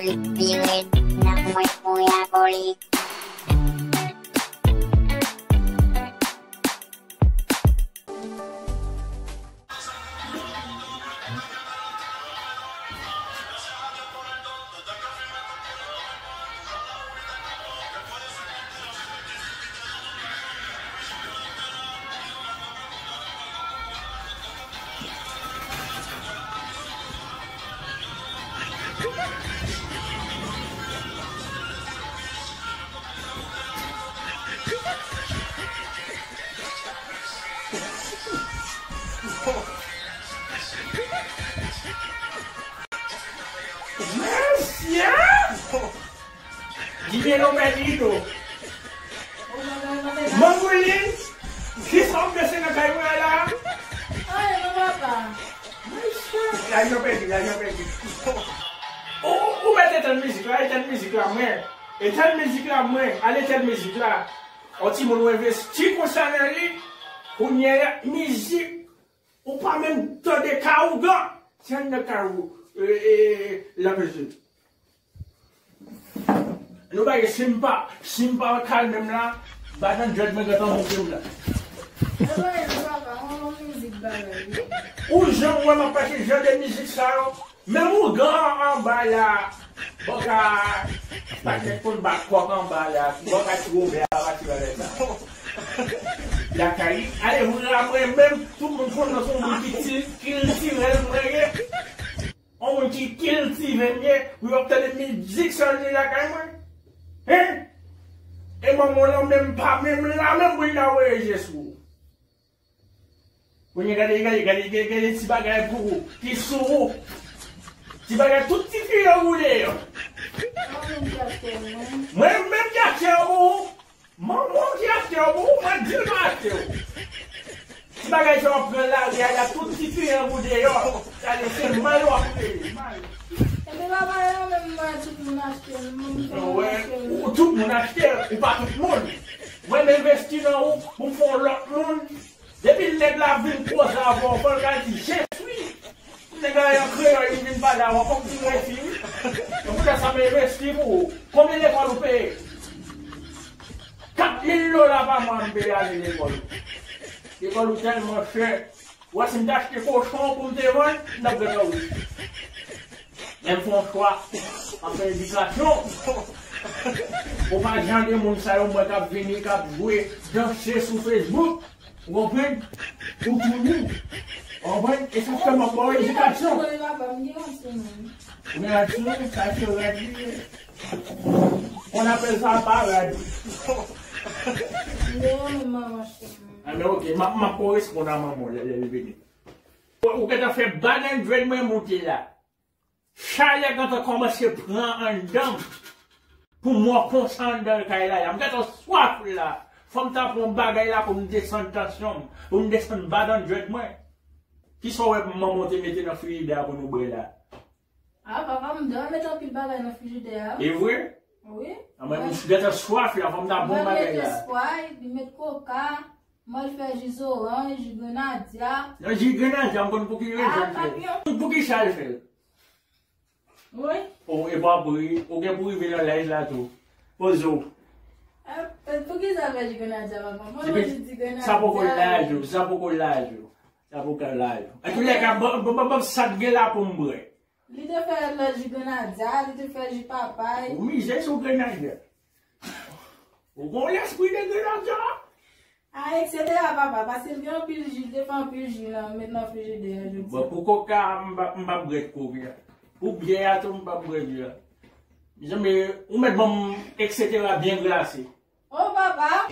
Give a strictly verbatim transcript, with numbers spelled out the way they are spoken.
Li vire nan mwen pou y aboli. Mesye! Dibyen nou pèdi tou. Mangoulin, kisa w pèse nan kay mwen la? Ay, non, papa. Mesye, lajan pèdi, lajan pèdi. Ou, ou mèt etenn mizik la, etenn mizik la, mwen. Etenn mizik la, mwen. Al etenn mizik la. On timoun ou envesti konsa nan li. Kounye a, mizik. Ou pa menm tande ka ougan. Se anndan ka ou, e, e, la mezi. Nou pa gen, si m pa, si m pa kalme m la, banan djòd mwen gentan monte m la. Ou janm wè m ap pase jan de mizik sa yo? Menm ougan anba la, bò ka, pa tèt konn ba kòk anba la, bò ka ti Wobè a pase anlè sa. Lakay li, ale vre la mwen menm, tout moun konn nan son moun ki ti, kiltirèl mwen ye. On moun ki kiltive m ye, pou yo ap tande mizik sa li lakay mwen. Hein? E manman w lan menm pa menm la menm pou l ta voye je sou ou. Kounye gade, gade, gade, gade, gade ti bagay pou ou, ki sou ou. Ti bagay tout ti fi yo boule yo. Mwen menm ki achte yo pou ou. Manman w ki achte yo pou ou, mwen di l pa achte yo. Ti bagay sa w ap pran lari a la, tout ti fi an ou deyò. Gade se mal w ap peye, mal. Epi papa yo menm mwen tout moun achte l, moun fè moun achte l. Ou tout moun achte l, ou pa tout moun. Mwen m envesti nan ou pou m fè yon lòt moun. Depi nèg la vin koze avè w, fò l ka di, "Je suis." Nèg la an kreyòl, li vin pale avè w, fòk di, "Mwen fi, wi." Donk, poutèt sa, m envesti pou ou. Konbyen lekòl ou peye? Kat mil dola pa mwa m peye ale lekòl. Lekòl ou tèlman chè. Ou wè, si m te achte kochon pou m te vann, m t ap gentan rich. Men m fè yon chwa. M ap fè edikasyon. Ou pa jan de moun sa yo m wè k ap vini, k ap jwe, danse sou Facebook. Ou konprann? Ou tounen. Ou konprann? E sa fè m ap ba w edikasyon. Ou gen rad sou ou? Sa se rad li ye. On apèl sa pa rad. Anben, ok, m ap, m ap koresponn a manman w lè, lè l vini. Ou gentan fè banan djwèd mwen moute la. Chalè gentan kòmanse pran anndan m. Pou m wè konsa anndan kay la, la. M gentan swaf la. Fò m ta pran yon bagay la pou m desann tansyon m, pou m desann banan djwèd mwen. Kisa w wè manman w te mete nan frijidè a pou nou bwè la? A, papa, m dwe met anpil bagay nan frijidè a. E vre? Wi. Anben, m gentan swaf la, fò m ta pran bagay la. Li met espray, li met koka, m al fè ji zoranj, ji grenadya. Nan ji grenadya, m konn pou ki rezon l fè l. Pou kisa l fè l? Wi. O, e pa pou ri, ou gen pou rive nan laj la tou. Poze w. Poukisa fè ji grenadya, papa? Mwen, mwen jis di grenadya. Sa poko laj ou, sa poko laj ou. Sa poko laj ou. Antoulèka, ban, ban, ban, ban m sa k gen la pou m bwè. Li te fè lòt ji grenadya, li te fè ji papay. Ou mizè sou grenadya. Ou gon lespri de grenadya? A, etsetera, papa, paske l gen anpil ji, l te fè anpil ji nan, met nan frijidè a jodi a. Bon, pou koka, m p ap, m p ap bwè koka. Pou byè a tou, m p ap bwè byè a. Mezanmi, ou mèt ban m etsetera byen glase. O, papa!